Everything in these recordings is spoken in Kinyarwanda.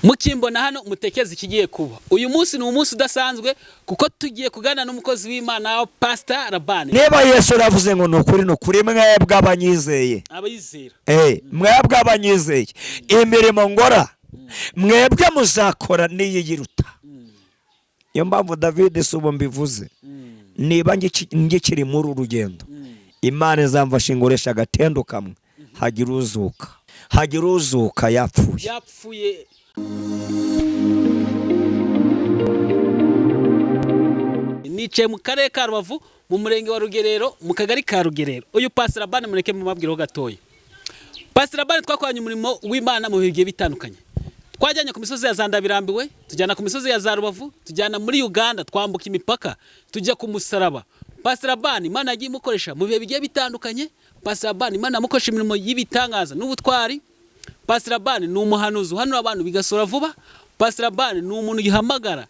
Mukimbona hano mutekeze ikigiye kuba. Uyu munsi ni umunsi udasanzwe kuko tugiye kuganira n'umukozi w'Imana Pastor Labani. Niba Yesu yaravuze ngo ni ukuri, ni ukuri, mwebwe abanyizeye, abayizera, mwebwe abanyizeye, imirimo ngora mwebwe muzakora n'iyiyiruta. Niyo mpamvu David, si ubu mbivuze, niba ngikiri muri uru rugendo, Imana izamfasha inkoresha agatendo kamwe, hagira uzuka, hagira uzuka yapfuye. Yapfuye. Nicaye mu karere ka Rubavu, mu murenge wa Rugerero, mu kagari ka Rugerero. Uyu Pastor Labani mureke mubabwireho gatoya. Pastor Labani twakoranye umurimo w'Imana mu bihe bigiye bitandukanye. Twajyanye ku misozi ya za Ndabirambiwe, tujyana ku misozi ya za Rubavu, tujyana muri Uganda, twambuka imipaka, tujya ku musaraba. Pastor Labani Imana yagiye imukoresha mu bihe bigiye bitandukanye. Pastor Labani Imana yamukoresha imirimo y'ibitangaza n'ubutwari. Pastor Labani ni umuhanuzi uhanura abantu bigasora vuba. Pastor Labani ni umuntu ugihamagara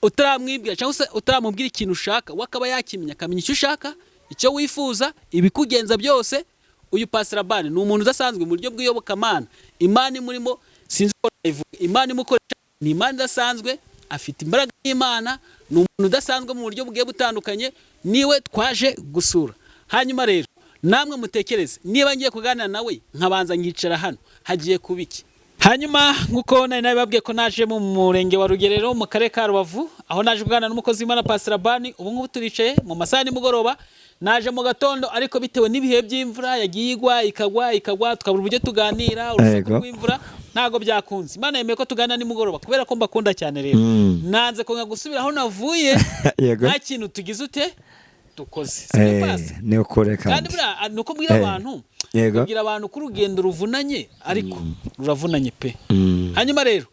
utaramwibwira cyangwa se utaramubwira ikintu ushaka, we akaba yakimenya, akamenya icyo ushaka, icyo wifuza, ibikugenza byose. Uyu Pastor Labani ni umuntu udasanzwe mu buryo bw'iyobokamana. Imana imurimo, sinzi uko nayivuga, Imana imukoresha ni Imana idasanzwe, afite imbaraga y'Imana, ni umuntu udasanzwe mu buryo bugiye butandukanye, niwe twaje gusura. Hanyuma rero namwe mutekereze, niba ngiye kuganira nawe nkabanza nkicara hano, hagiye kuba iki? Hanyuma nk'uko nari nabibabwiye ko naje mu murenge wa Rugerero mu karere ka Rubavu, aho naje kuganira n'umukozi w'Imana Pastor Labani. Ubu ngubu turicaye mu masaha ya nimugoroba, naje mu gatondo, ariko bitewe n'ibihe by'imvura yagiye igwa ikagwa ikagwa, tukabura uburyo tuganira, urusaku rw'imvura ntabwo byakunze. Imana yemeye ko tuganira nimugoroba kubera ko mbakunda cyane. Rero nanze konga gusubira aho navuye nta kintu tugize ute dukoze. Sibyo, Pastor? Ni ukuri. Kandi Kandi buriya ni uko mbwira abantu, kubwira abantu ko urugendo ruvunanye, ariko ruravunanye pe. Hanyuma rero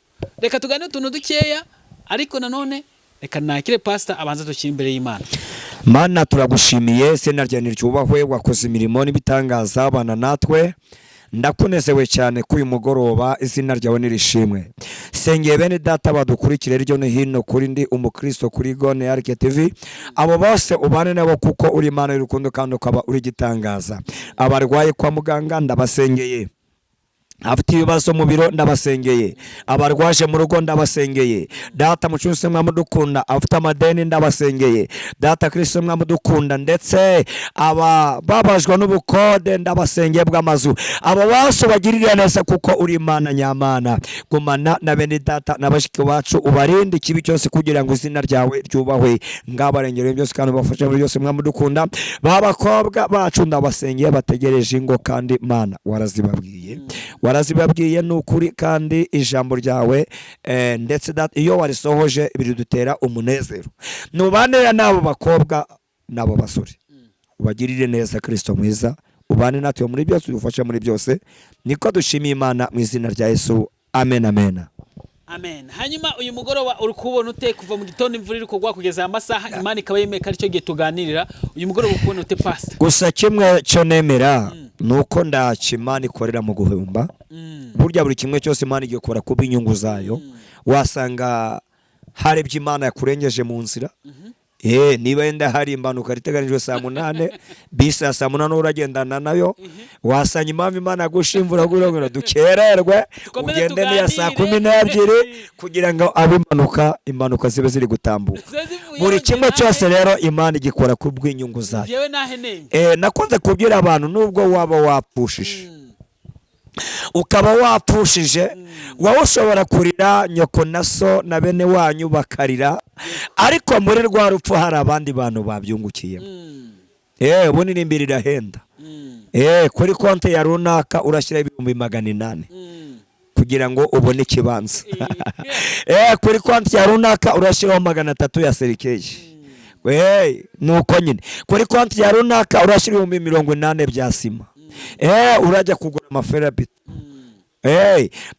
reka tuganire utuntu dukeya, ariko nanone reka nakire pastor abanza dushyire imbere y'Imana. Mana, turagushimiye, izina ryawe niryubahwe, wakoze imirimo n'ibitangaza, bana natwe. Ndakunezewe cyane ko uyu mugoroba izina ryawe nirishimwe. Sengeye bene data badukurikire hirya no hino kuri Ndi Umukristo, kuri Gone Arike TV, abo bose ubane nabo kuko uri Imana y'urukundo kandi ukaba uri igitangaza. Abarwaye kwa muganga ndabasengeye, afite ibibazo mu biro ndabasengeye, abarwaje mu rugo ndabasengeye. Data mucuruzi mwamudukunda, afite amadeni ndabasengeye. Data Kristo mwamudukunda, ndetse aba babajwe n'ubukode ndabasengeye bw'amazu, abo bose ubagirire neza kuko uri Imana nyamana. Gumana na bene data na bashiki bacu, ubarinde ikibi cyose kugira ngo izina ryawe ryubahwe. Ngabarengere byose kandi ubafashe muri byose mwamudukunda. Ba bakobwa bacu ndabasengeye bategereje ingo, kandi Mana warazibabwiye, warazibabwiye ni ukuri, kandi ijambo ryawe ndetse iyo warisohoje biridutera umunezero. Nubanira n'abo bakobwa n'abo basore, ubagirire neza Kristo mwiza, ubane natwe muri byose, udufashe muri byose, niko dushimiye Imana mu izina rya Yesu, amen, amen. Amen. Hanyuma uyu mugoroba uri kubona ute? Kuva mu gitondo imvura iri kugwa kugeza aya masaha, Imana ikaba yemeye ko aricyo gihe tuganirira. Uyu mugoroba uri kubona ute, pastor? Gusa kimwe cyo nemera ni uko ndacyo Imana ikorera mu guhumba. Burya buri kimwe cyose Imana igikora kuba inyungu zayo. Wasanga hari ibyo Imana yakurengeje mu nzira. Niba yenda hari impanuka iteganijwe saa 8, bisi ya saa 8 uragendana nayo, wasanga impamvu Imana yagusha imvura kugira ngo dukererwe, dukomeze ugende n'iya saa tuganire. 12 kugira ngo abe impanuka zibe ziri gutambuka. Zibe zivuye Buri kimwe nahe- cyose rero Imana igikora ku bw'inyungu zayo. Njyewe nahenenge. Nakunze kubwira abantu, nubwo waba wapfushije, ukaba wapfushije, wowe ushobora kurira, nyoko na so na bene wanyu bakarira, ariko muri rwa rupfu hari abandi bantu babyungukiyemo. Ubundi n'imbere irahenda. Kuri konti ya runaka urashyiraho 800,000 kugira ngo ubone ikibanza. Kuri konti ya runaka urashyiraho 300 ya cercueil. Nuko nyine kuri konti ya runaka urashyira 80,000 bya sima. Urajya kugura amaferabito.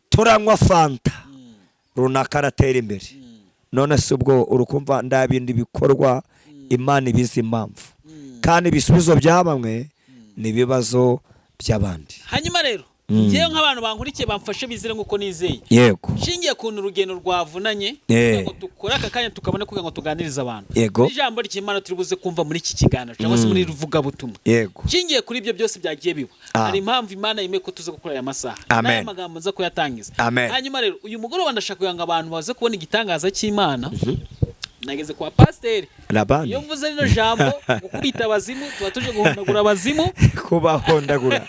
Turanywa fanta, runaka aratera imbere. None se ubwo urukumva nda bindi bikorwa Imana ibizi impamvu, kandi ibisubizo bya bamwe ni ibibazo by'abandi. Hanyuma rero Ngewe nk'abantu bankurikiye bamfashe bizere nk'uko nizeye, Yego. nshingiye kuntu urugendo rwavunanye kugira ngo dukore aka kanya tukabone kugira ngo tuganirize abantu ijambo ry'Imana turi buze kumva muri iki kiganiro cyangwa se muri ruvugabutumwa. Nshingiye kuri ibyo byose byagiye biba, hari impamvu Imana yemeye ko tuza gukora aya masaha n'aya magambo nza kuyatangiza. Hanyuma rero uyu mugoroba ndashaka kugira ngo abantu baze kubona igitangaza cy'Imana. Nageze kwa pasiteri. Labani. Iyo mvuze rino jambo gukubita abazimu, tuba tuje guhondagura abazimu. Kubahondagura.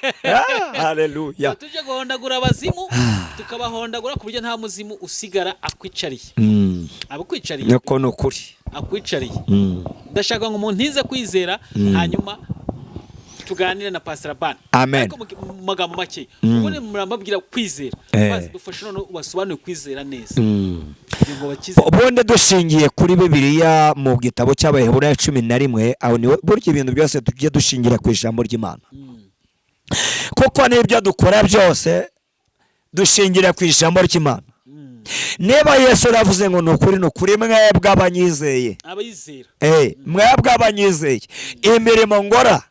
Haleluya. Tuba tuje guhondagura abazimu, tukabahondagura ku buryo nta muzimu usigara akwicariye, abakwicariye. Niko ni ukuri. Akwicariye. Ndashaka ngo umuntu ntize kwizera, hanyuma tuganire na Pastor Labani. Amen. Ariko mu magambo make, ubundi murambabwira kwizera, maze dufashe none ubasobanure kwizera neza kugira ngo bakize. Ubundi dushingiye kuri Bibiliya mu gitabo cy'Abaheburayo 11, aho niwe burya ibintu byose tujye dushingira ku ijambo ry'Imana, kuko n'ibyo dukora byose dushingira ku ijambo ry'Imana. Niba Yesu yaravuze ngo ni ukuri, ni ukuri mwebwe abanyizeye, abayizera, mwebwe abanyizeye, imirimo ngora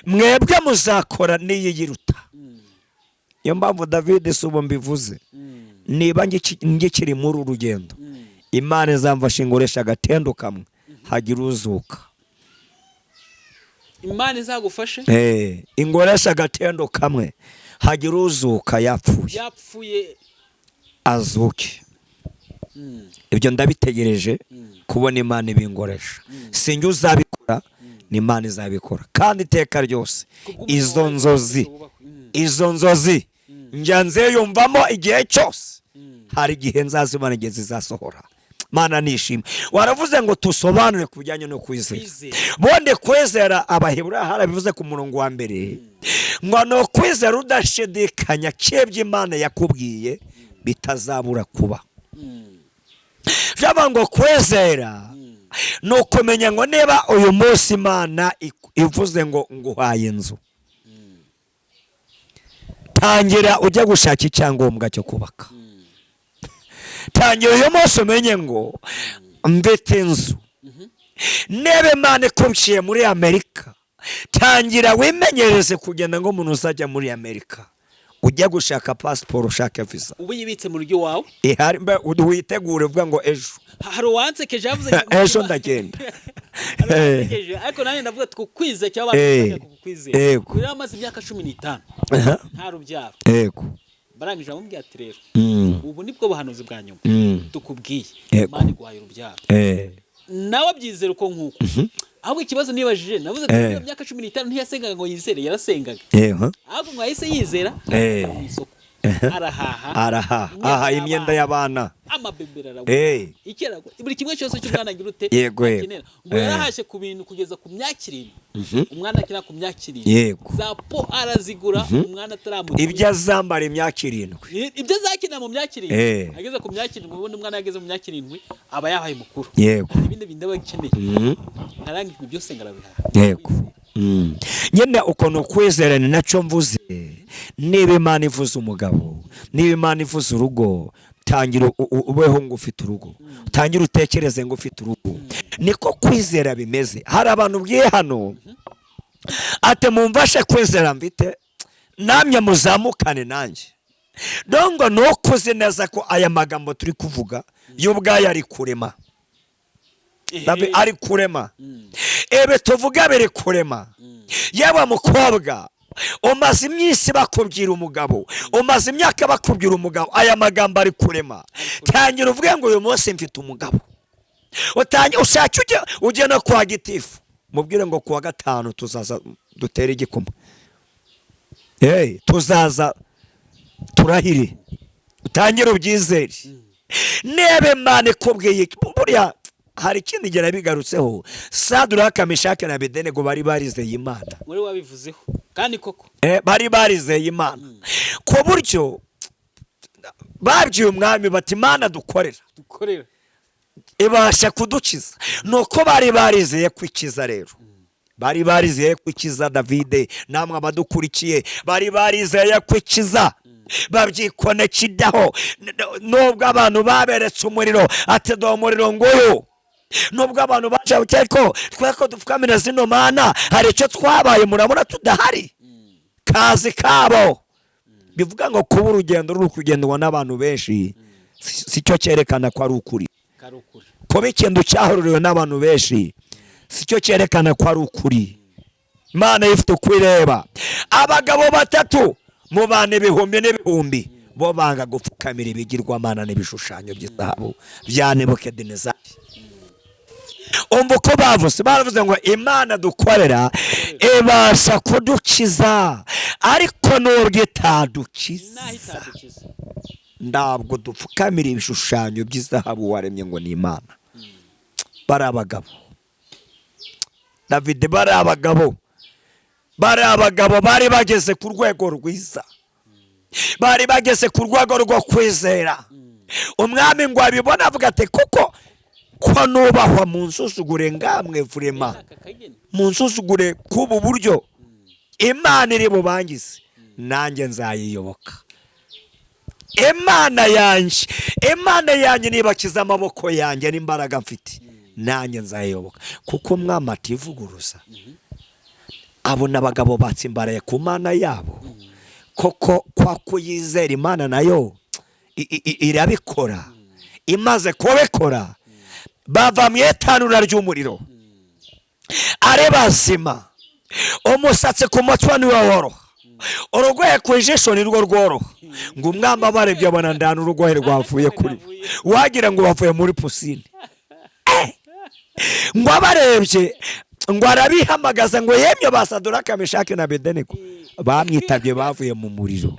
mwebwe muzakora n'iyiyiruta. Niyo mpamvu David si ubu mbivuze, niba ngikiri muri uru rugendo, Imana izamfasha inkoresha agatendo kamwe hagira uzuka. Imana izagufashe. Inkoresha agatendo kamwe hagira uzuka yapfuye, yapfuye azuke. Ibyo ndabitegereje kubona Imana ibinkoresha. Sinjye uzabikora, ni Imana izabikora, kandi iteka ryose izo nzozi, izo nzozi njya nziyumvamo igihe cyose, hari igihe nzazibona, igihe zizasohora. Mana nishimwe. Waravuze ngo tusobanure ku bijyanye no kwizera. Kwizera. Bonde kwizera, Abaheburayo harabivuze ku murongo wa mbere ngo ni ukwizera udashidikanya ko ibyo Imana yakubwiye bitazabura kuba. Byaba ngo kwizera ni ukumenya ngo niba uyu munsi Imana ivuze ngo nguhaye inzu, tangira ujya gushaka icyangombwa cyo kubaka. Tangira uyu munsi umenye ngo mfite inzu. Niba Imana ikubwiye muri Amerika, tangira wimenyereze kugenda ngo umuntu uzajya muri Amerika, ujya gushaka pasiporo, ushake visa. Ubu yibitse mu rugo iwawe. Ihari, mbe witegure uvuga ngo ejo. Hari uwansekeje yavuze Ejo ndagenda. Hari uwansekeje, ariko nanjye ndavuga tukukwizera cyangwa abantu kukwizera. Rero amaze imyaka 15 nta rubyaro. Barangije bamubwira ati rero ubu nibwo buhanuzi bwa nyuma tukubwiye, Imana iguhaye urubyaro. Nawe abyizera uko nkuko. Ahubwo ikibazo nibajije, navuze ati iyo myaka 15 ntiyasengaga ngo yizere, yarasengaga. Ahubwo ngo yahise yizera mu isoko arahaha. Arahaha, aha imyenda y'abana, amabebera aragura, iki aragura, buri kimwe cyose cy'umwana agira ute akenera. Ngo yarahashye ku bintu kugeza ku myaka 7, umwana akina ku myaka 7. Za po arazigura umwana ataramugira. Ibyo azambara imyaka 7. Ibyo azakina mu myaka 7, ageze ku myaka 7. Ubundi umwana yageze mu myaka 7 aba yabaye mukuru. Hari ibindi bintu aba akeneye, nkarangije ibyo byose ngarabihaha. Nyine ukuntu kwizera ni nacyo mvuze. Niba Imana ivuze umugabo, niba Imana ivuze urugo, tangira ubeho ngo ufite urugo, tangira utekereze ngo ufite urugo. Niko kwizera bimeze. Hari abantu ubwiye hano ati mumfashe kwizera mfite, namwe muzamukane nanjye. Dongo nuko uzi neza ko aya magambo turi kuvuga yo ubwayo ari kurema. Ari kurema. Ebe tuvuga biri kurema. Yewe mukobwa, umaze iminsi bakubwira umugabo, umaze imyaka bakubwira umugabo, aya magambo ari kurema. Tangira uvuge ngo uyu munsi mfite umugabo. Ushake ujye no kwa gitifu, mubwire ngo kuwa gatanu tuzaza dutere igikumwe. Tuzaza turahire. Utangire ubyizere. Niba Imana ikubwiye, buriya hari ikindi gihe nabigarutseho, Saduraka, Meshaki na Abedenego bari barizeye Imana. Muri wabivuzeho kandi koko. Bari barizeye Imana ku buryo babwiye umwami bati Imana dukorera ibasha kudukiza. Nuko bari barizeye kwikiza. Rero bari barizeye kwikiza Davide, namwe abadukurikiye bari barizeye kwikiza, babyikonekidaho. Nubwo abantu baberetse umuriro ati dore umuriro nguyu, nubwo abantu baje ko tweko dupfukamira zino mana, hari icyo twabaye murabona tudahari, kazi kabo. Bivuga ngo kuba urugendo ruri kugendwa n'abantu benshi si cyo cyerekana ko ari ukuri. Kari ukuri. Kuba ikintu cyahururiwe n'abantu benshi si cyo cyerekana ko ari ukuri. Imana ifite uko ireba. Abagabo batatu mu bantu ibihumbi n'ibihumbi bo banga gupfukamira ibigirwamana n'ibishushanyo by'izahabu bya Nebukadinezari. Umva uko bavuze, baravuze ngo Imana dukorera ibasha kudukiza, ariko nubwo naho itadukiza itadukiza ntabwo dupfukamira ibishushanyo by'izahabu waremye ngo ni Imana. Bari abagabo, David, bari abagabo, bari abagabo bari bageze ku rwego rwiza, bari bageze ku rwego rwo kwizera. Umwami ngo abibone avuga ati kuko ko nubahwa mu nsuzugure ngamwe vurema, aka kageni mu nsuzugure k'ubu buryo, Imana iri bubangize, nanjye nzayiyoboka. Imana yanjye, Imana yanjye nibakiza amaboko yanjye n'imbaraga mfite, nanjye nzayiyoboka. Kuko umwami ativuguruza, abona abagabo batsimbaraye ku Mana yabo, koko kwa kuyizera Imana nayo irabikora. Imaze kubikora bava mu itanura ry'umuriro ari bazima, umusatsi ku mutwe niwo woroha, urugohe ku ijisho nirwo rworoha. Ngo umwami abarebye abona ndana urugohe rwavuye kuri bo, wagira ngo bavuye muri pisine. Ngo abarebye ngo arabihamagaza ngo yemye ba Saduraka, Meshaki na Abedenego bamwitabye bavuye mu muriro.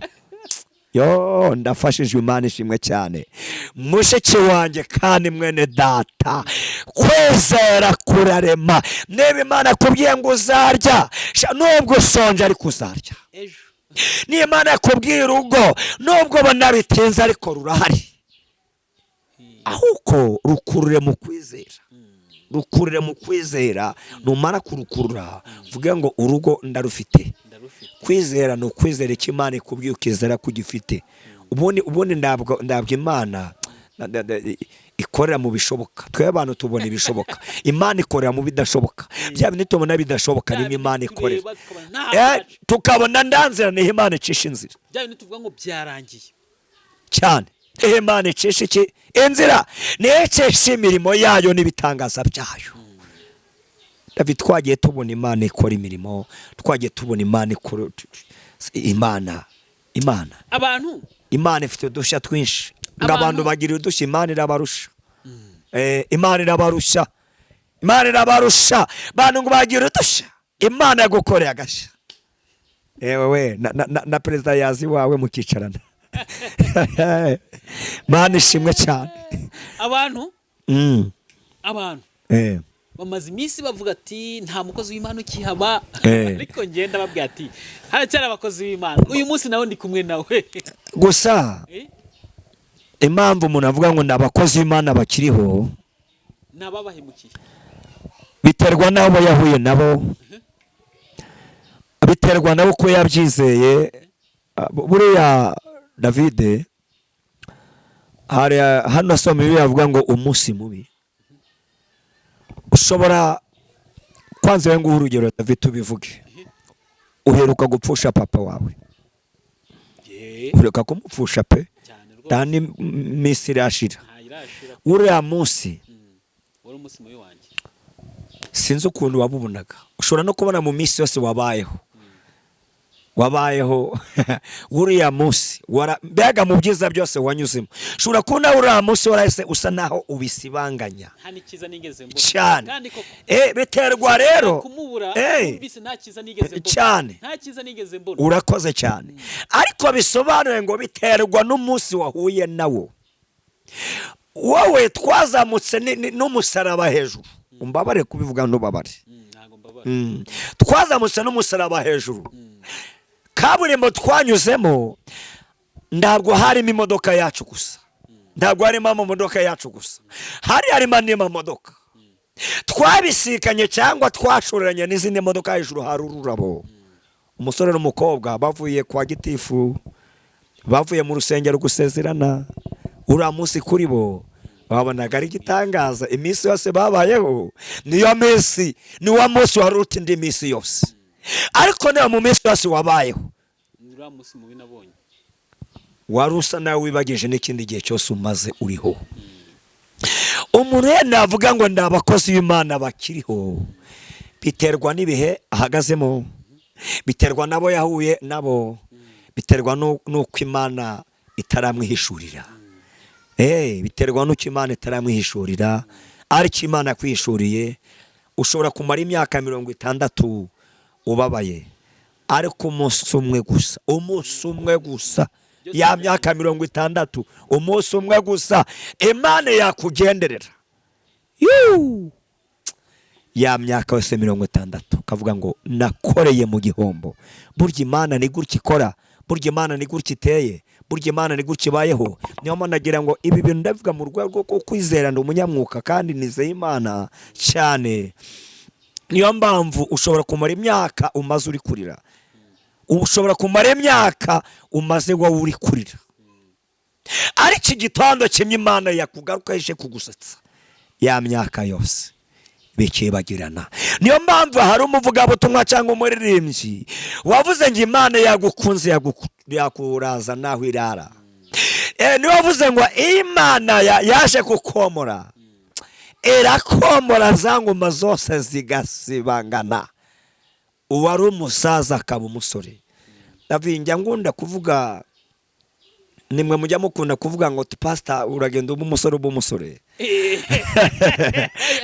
Yo, ndafashijwe, Imana ishimwe cyane. Mushiki wanjye kandi mwene data, kwizera kurarema. Niba Imana akubwiye ngo uzarya, nubwo usonje ariko uzarya. Ejo. Niba Imana yakubwiye urugo, nubwo ubona bitinze ariko rurahari, ahubwo rukurure mu kwizera, rukurure mu kwizera. Numara kurukurura uvuge ngo urugo ndarufite. Ndarufite. Kwizera ni ukwizera icyo Imana ikubwiye, ukizera ko ugifite. Ubundi ntabwo Imana ikorera mu bishoboka. Twebwe abantu tubona ibishoboka, Imana ikorera mu bidashoboka. Bya bindi tubona bidashoboka nimwe Imana ikorera. Tureba tukabona nta hantu Tukabona ndanzira, niho Imana icisha inzira. Bya bindi tuvuga ngo byarangiye. Cyane, niho Imana icisha iki inzira, niyo icisha imirimo yayo n'ibitangaza byayo. David, twagiye tubona Imana ikora imirimo, twagiye tubona Imana ikora Imana Abantu Imana ifite udushya twinshi. Ngo abantu bagira udushya, Imana irabarusha. Imana irabarusha, Imana irabarusha. Bantu ngo bagira udushya, Imana yagukoreye agashya. Ewe we, na perezida yazi iwawe mukicarana. Imana ishimwe cyane. Abantu abantu bamaze iminsi bavuga ati nta mukozi w'Imana ukihaba, ariko ngenda babwira ati haracyari abakozi b'Imana. Uyu munsi nawe ndi kumwe nawe. Gusa impamvu umuntu avuga ngo ni abakozi b'Imana bakiriho, Ni ababahemukiye. biterwa n'abo yahuye nabo, biterwa nawe uko yabyizeye. Ah, buriya David, hari hano asoma ibi avuga ngo umunsi mubi ushobora kwanza. We, nguha urugero David, tubivuge, uheruka gupfusha papa wawe, uheruka kumupfusha pe. Cyane rwose. Nta n'iminsi irashira. Ntayirashira. Uriya munsi Wari umunsi mubi wanjye. sinzi ukuntu wabubonaga. Ushobora no kubona mu minsi yose wabayeho uriya munsi mbega mu byiza byose wanyuzemo, ushobora kubona uriya munsi warahise usa naho ubisibanganya. Nta n'ikiza nigeze mbona. Cyane. Kandi koko Biterwa rero kumubura numvise nta cyiza nigeze mbona. Cyane. Nta cyiza nigeze mbona. Urakoze cyane, ariko bisobanuye ngo biterwa n'umunsi wahuye nawo. Wowe twazamutse n'umusaraba hejuru, umbabare kubivuga, ntubabare. Ntabwo mbabara. Twazamutse n'umusaraba hejuru. Kaburimbo twanyuzemo ntabwo harimo imodoka yacu gusa, ntabwo harimo amamodoka yacu gusa, hari harimo andi mamodoka twabisikanye cyangwa twashoreranye n'izindi modoka. Hejuru hari ururabo, umusore n'umukobwa bavuye kwa gitifu, bavuye mu rusengero gusezerana. Uriya munsi kuri bo babonaga ari igitangaza. Iminsi yose babayeho niyo minsi, niwo munsi wari uruta indi minsi yose. Ariko niba mu minsi yose wabayeho Ni uriya munsi mubi nabonye. Wari usa nawe wibagije n'ikindi gihe cyose umaze uriho. Umuntu yenda avuga ngo ndi abakozi b'Imana bakiriho, biterwa n'ibihe ahagazemo, biterwa n'abo yahuye nabo, biterwa n'uko Imana itaramwihishurira. Biterwa n'uko Imana itaramwihishurira. Ariko Imana yakwihishuriye, ushobora kumara imyaka 60 ubabaye, ariko umunsi umwe gusa, umunsi umwe gusa, ya myaka 60, umunsi umwe gusa Imana yakugenderera. Yuu! Ya myaka yose 60 ukavuga ngo nakoreye mu gihombo. Burya Imana ni gutya ikora, burya Imana ni gutya iteye, burya Imana ni gutya ibayeho. Niyo mpamvu nagira ngo ibi bintu ndabivuga mu rwego rwo kwizera, ndi umunyamwuka kandi nizeye Imana cyane. Niyo mpamvu ushobora kumara imyaka umaze uri kurira, ushobora kumara imyaka umaze wowe uri kurira, ariko igitondo kimwe Imana yakugaruka ije kugusetsa, ya myaka yose bikibagirana. Niyo mpamvu hari umuvugabutumwa cyangwa umuririmbyi wavuze ngo Imana yagukunze yakuraza naho irara. Niwe wavuze ngo Imana yaje kukomora, irakomora za nguma zose zigasibangana, uwari umusaza akaba umusore. David, njya ngunda kuvuga, nimwe mujya mukunda kuvuga ngo pastor uragenda uba umusore, uba umusore.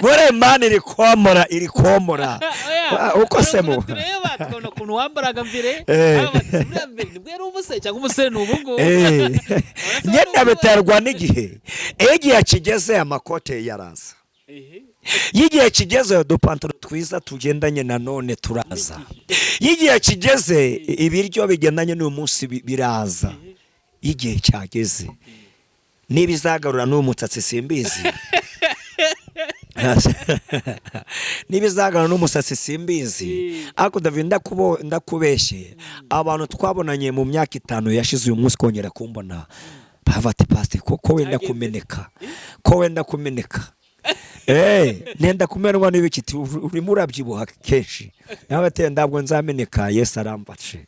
Buriya Imana iri komora, iri komora. Uko se mu tureba tukabona ukuntu wambaraga mbere, buriya mbere nibwo yari umusore cyangwa umusore ni ubu ngubu? Nyine biterwa n'igihe. Iyo igihe kigeze amakote yaraza, iyo igihe kigeze udupantaro twiza tugendanye nanone turaza, iyo igihe kigeze ibiryo bigendanye n'uyu munsi biraza. Iyo igihe cyageze niba izagarura n'uyu musatsi simbizi, niba izagarura n'umusatsi simbizi. Ariko David, ndakubeshye, abantu twabonanye mu myaka 5 yashize uyu munsi kongera kumbona bava ati pastor ko wenda kumeneka, ko wenda kumeneka. Nenda kumenwa n'ibiki? Urimo urabyibuha kenshi. Nawe ati ntabwo nzameneka, Yesu aramfashe,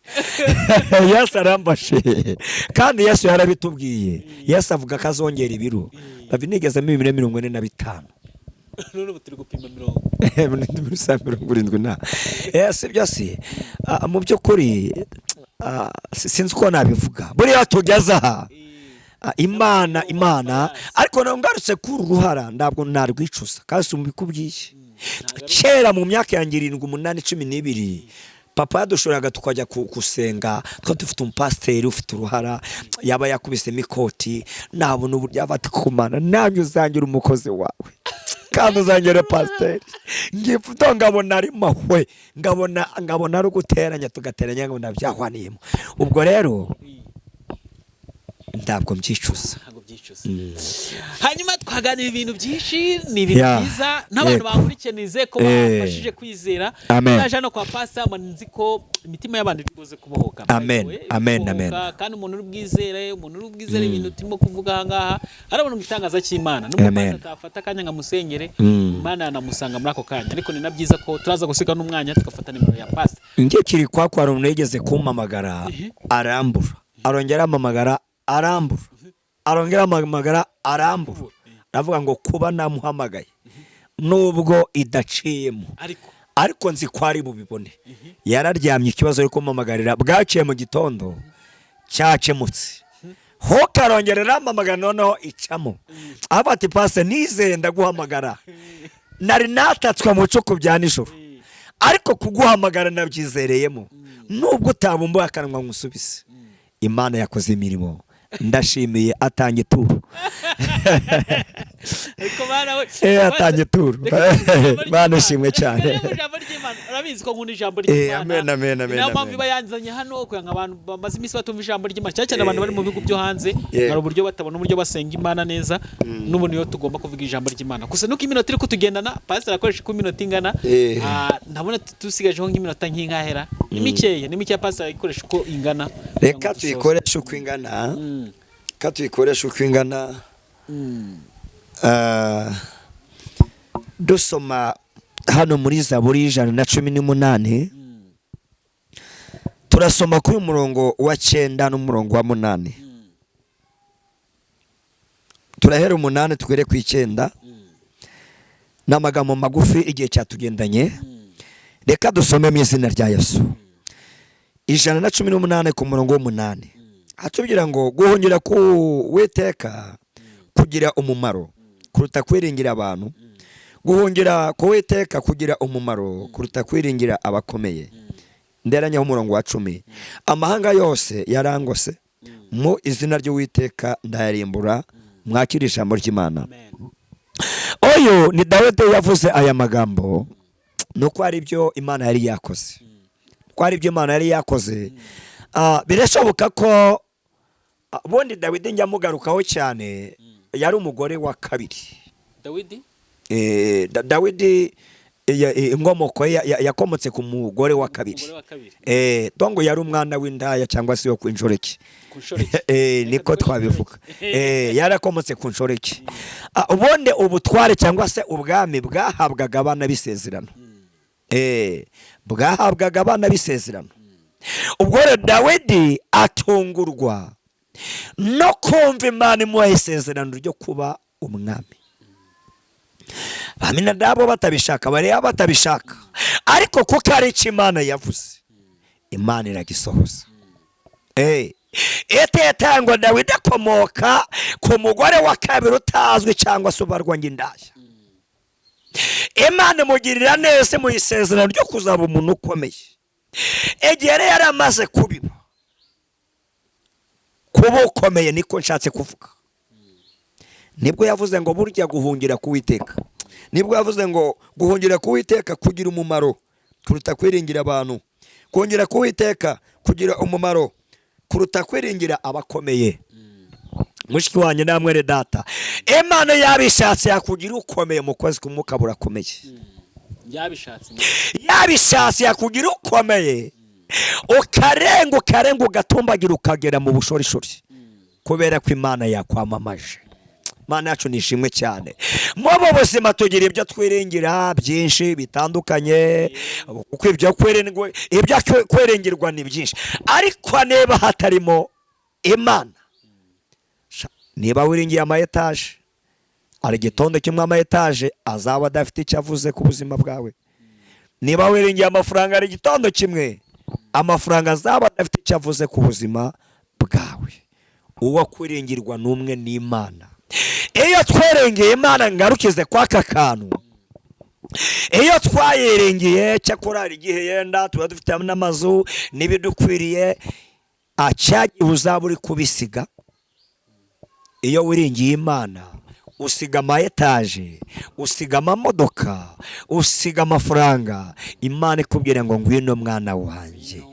Yesu aramfashe. Kandi Yesu yarabitubwiye, Yesu avuga ko azongera ibiro. David, nigezemo ibiro 45. None ubu turi gupima mirongo 70 na si byo si. Mu by'ukuri sinzi uko nabivuga, buriya tugeze aha Imana, Imana. Ariko ngarutse kuri uru ruhara, ntabwo narwicuza kandi si mbikubwiye. Kera mu myaka yanjye 7, 8, 12, papa yadushoraga tukajya gusenga, twari dufite umupasiteri ufite uruhara, yaba yakubisemo ikoti, nabona uburyo yaba ati kumana nanjye uzangira umukozi wawe kandi uzangere pasiteri. Ngifuto ngabona ari mahwe, ngabona ari uguteranya tugateranya, ngabona byahwaniyemo. Ubwo rero ntabwo mbyicuza. Ntabwo byicuza. Hanyuma twaganira ibintu byinshi, ni ibintu byiza n'abantu bankurikiye nizeye ko bafashije kwizera. Amen. Naje hano kwa pastor nzi ko imitima y'abantu iri buze kubohoka. Amen. By the way, Amen, kubohoka, amen. kandi umuntu uri bwizere, umuntu uri bwizere ibintu turimo kuvuga aha ngaha, arabona igitangaza cy'Imana. Nubwo Amen. pastor atafata akanya ngo amusengere, Imana yanamusanga muri ako kanya. Ariko ni na byiza ko turaza gusiga n'umwanya tugafata nimero ya pastor. Njye kiri kwa kwa umuntu yigeze kumpamagara arambura, arongera ampamagara arambura, arongera ampamagara arambura. Aravuga ngo kuba namuhamagaye nubwo idaciyemo, ariko nzi ko ari bubibone. Yararyamye, ikibazo ari kumpamagarira bwaciye mu gitondo cyakemutse. Hoka arongera arampamagara noneho icamo. Avuga ati pase nizeye ndaguhamagara, nari natatswe mu cuku bya nijoro, ariko kuguhamagara nabyizereyemo nubwo utabumbuye akanwa nkusubize. Imana yakoze imirimo, ndashimiye atanga ituro. Ariko bana we, Atanga ituro. Bana ishimwe cyane. Ijambo ry'Imana, urabizi ko nkunda ijambo ry'Imana. Amen, amen, amen, Niyo mpamvu amen. iba yanzanye hano kugira ngo abantu bamaze iminsi batumva ijambo ry'Imana, cyane cyane abantu bari mu bihugu byo hanze, hari uburyo batabona uburyo basenga Imana neza. N'ubu niyo tugomba kuvuga ijambo ry'Imana. Gusa nuko iminota iri kutugendana, pastor akoresha uko iminota ingana. Ndabona dusigajeho nk'iminota nk'inkahera, ni mikeya, ni mikeya. Pastor ayikoresha uko ingana kugira Reka ngo dusoze. tuyikoreshe uko ingana, reka tuyikoreshe uko ingana. Dusoma hano muri Zaburi 118, turasoma kuri umurongo wa 9 n'umurongo wa 8. Turahera 8 tugere ku 9. Ni amagambo magufi, igihe cyatugendanye. Reka dusome mu izina rya Yesu. 118 ku murongo w'8 hatubwira ngo guhungira ku Uwiteka kugira umumaro kuruta kwiringira abantu. Guhungira ku Uwiteka kugira umumaro kuruta kwiringira abakomeye. Nderanyaho umurongo wa 10. Amahanga yose yarangose, mu izina ry'Uwiteka ndayarimbura. Mwakira ijambo ry'Imana. Amen. Uyu ni Dawidi yavuze aya magambo, nuko hari ibyo Imana yari yakoze, ko hari ibyo Imana yari yakoze. Birashoboka ko ubundi Dawidi njya mugarukaho cyane, yari umugore wa kabiri. Dawidi. Dawidi inkomoko ye yakomotse ku mugore wa kabiri. Umugore wa kabiri. Dongo yari umwana w'indaya cyangwa se wo ku inshoreke. Ku nshoreke. Niko twabivuga. Yarakomotse ku nshoreke. Ubundi ubutware cyangwa se ubwami bwahabwaga abana b'isezerano. Bwahabwaga abana b'isezerano. Ubwo rero Dawidi atungurwa no kumva Imana imuha isezerano ryo kuba umwami. Baminadabu batabishaka, bareba batabishaka, ariko kuko ari icyo Imana yavuze, Imana iragisohoza. Iteka ngo Dawidi akomoka ku mugore wa kabiri utazwi cyangwa se ubarwa ng'indaya. Imana imugirira neza mu isezerano ryo kuzaba umuntu ukomeye. Igihe rero yari amaze kubiba kuba ukomeye, niko nshatse kuvuga, nibwo yavuze ngo burya guhungira ku Uwiteka, nibwo yavuze ngo guhungira ku Uwiteka kugira umumaro kuruta kwiringira abantu. Guhungira ku Uwiteka kugira umumaro kuruta kwiringira abakomeye. Mushiki wanjye namwere data, Imana yabishatse yakugira ukomeye mu kwezi k'umwuka burakomeye. Yabishatse. Yabishatse yakugira ukomeye, ukarenga ukarenga, ugatumbagira, ukagera mu bushorishori, kubera ko Imana yakwamamaje. Imana yacu ni ishimwe cyane. Muri ubu buzima tugira ibyo twiringira byinshi bitandukanye, kuko ibyo kwiringirwa ni byinshi, ariko niba hatarimo Imana, niba wiringiye ama etaje, hari igitondo kimwe ama etaje azaba adafite icyo avuze ku buzima bwawe. Niba wiringiye amafaranga, hari igitondo kimwe amafaranga azaba adafite icyo avuze ku buzima bwawe. Uwo kwiringirwa n'umwe, ni Imana. Iyo twerengeye Imana, ngarukize kw'aka kantu, iyo twayiringiye, cyakora hari igihe yenda tuba dufite n'amazu n'ibidukwiriye, acyagihe uzaba uri kubisiga. Iyo wiringiye Imana, usiga ama etaje, usiga amamodoka, usiga amafaranga. Imana ikubwira ngo ngwino mwana wanjye,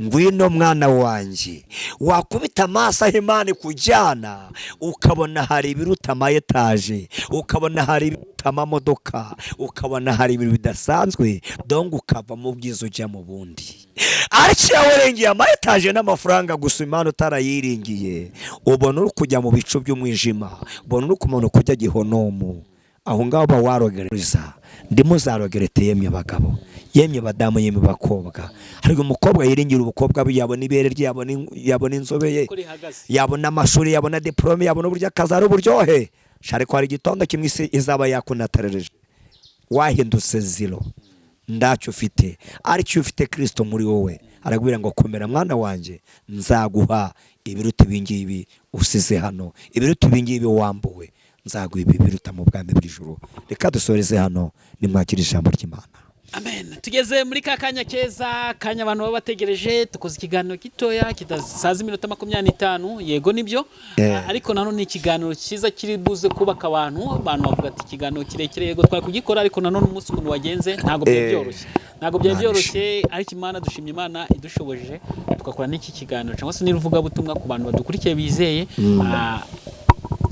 ngwino mwana wanjye. Wakubita amaso aho Imana ikujyana, ukabona hari ibiruta ama etaje, ukabona hari ibiruta amamodoka, ukabona hari ibintu bidasanzwe, donc ukava mu bwiza ujya mu bundi. Ariko iyo wirengeye ama etaje n'amafaranga gusa, Imana utarayiringiye, ubona uri kujya mu bicu by'umwijima, ubona uri kumanuka ujya gihonomu. Aho ngaho uba warogereza. Ndimo zarogerete, yemwe abagabo, yemwe badamu, yemwe bakobwa. Hari umukobwa yiringira ubukobwa bwe, yabona ibere rye, yabona inzobe ye, uko rihagaze, yabona amashuri, yabona diporome, yabona uburyo akazi ari uburyohe. Ariko hari igitondo kimwe isi izaba yakunaterereje, wahindutse zero, ndacyo ufite. Ariko iyo ufite Kirisito muri wowe, arabwira ngo komera mwana wanjye, nzaguha ibiruta ibingibi usize hano, ibiruta ibingibi wambuwe, nzaguha ibi biruta mu bwami bw'ijuru. Reka dusoreze hano, nimwakire ijambo ry'Imana. Amen. Tugeze muri ka kanya keza, kanya abantu baba bategereje. Tukoze ikiganiro gitoya kidasaza iminota 25, yego nibyo. Ariko nanone ni ikiganiro cyiza kiri buze kubaka abantu. Abantu bavuga ati ikiganiro kirekire, yego twari kugikora, ariko nanone umunsi umuntu wagenze ntabwo byari byoroshye, ntabwo byari Imana byoroshye. Ariko Imana, dushimye Imana idushoboje tugakora n'iki kiganiro cyangwa se n'ivugabutumwa ku bantu badukurikiye bizeye,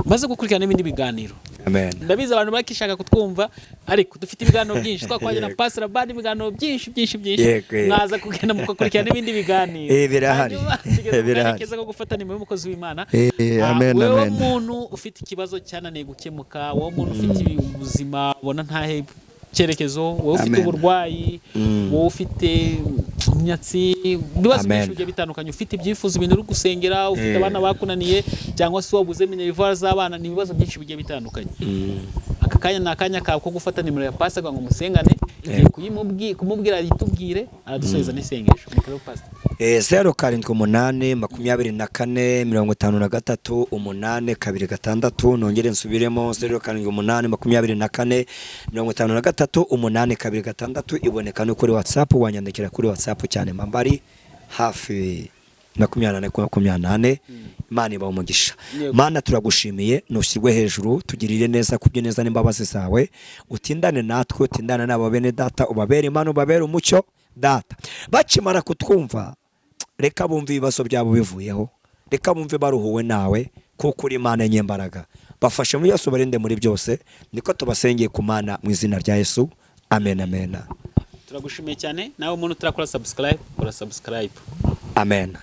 maze gukurikirana n'ibindi biganiro. Amen. Ndabizi abantu bakishaka kutwumva, ariko dufite ibiganiro byinshi twakwanye na Pastor Labani, ibiganiro byinshi byinshi byinshi. Yego, yego. Mwaza kugenda mugakurikirana n'ibindi biganiro. Birahari. Hanyuma tugeze mu kanya Birahari. keza ko gufata nimero y'umukozi w'Imana. Amen, Wewe amen. muntu ufite ikibazo cyananiye gukemuka, wowe muntu ufite ubuzima ubona ntahe icyerekezo, wowe ufite Amen. uburwayi, wowe ufite imyatsi, ibibazo Amen. byinshi bigiye bitandukanye, ufite ibyifuzo, ibintu uri gusengera, ufite abana bakunaniye, cyangwa se wabuze minerval z'abana, ni ibibazo byinshi bigiye bitandukanye. Aka kanya ni akanya kawe ko gufata nimero ya pastor kugira ngo musengane. Ngiye kumubwira yitubwire, aradusubiza n'isengesho. Ni karibu, pastor. 0782453826. Nongere nsubiremo: 0782453826. Iboneka no kuri WhatsApp, wanyandikira kuri WhatsApp cyane, mbari hafi 24 kuri 24. Imana ibaha umugisha. Mana, turagushimiye, nushyirwe hejuru, tugirire neza kubyo neza n'imbabazi zawe, utindane natwe, utindane n'aba bene data, ubabere Imana, ubabere umucyo. Data, bakimara kutwumva, reka bumve ibibazo byabo bivuyeho, reka bumve baruhuwe nawe, kuko uri Imana nyembaraga. Bafashe muri byose, ubarinde muri byose, niko tubasengeye ku Mana mu izina rya Yesu, amen, amen. Turagushimiye cyane. Nawe umuntu utarakora subscribe, kora subscribe. Amen.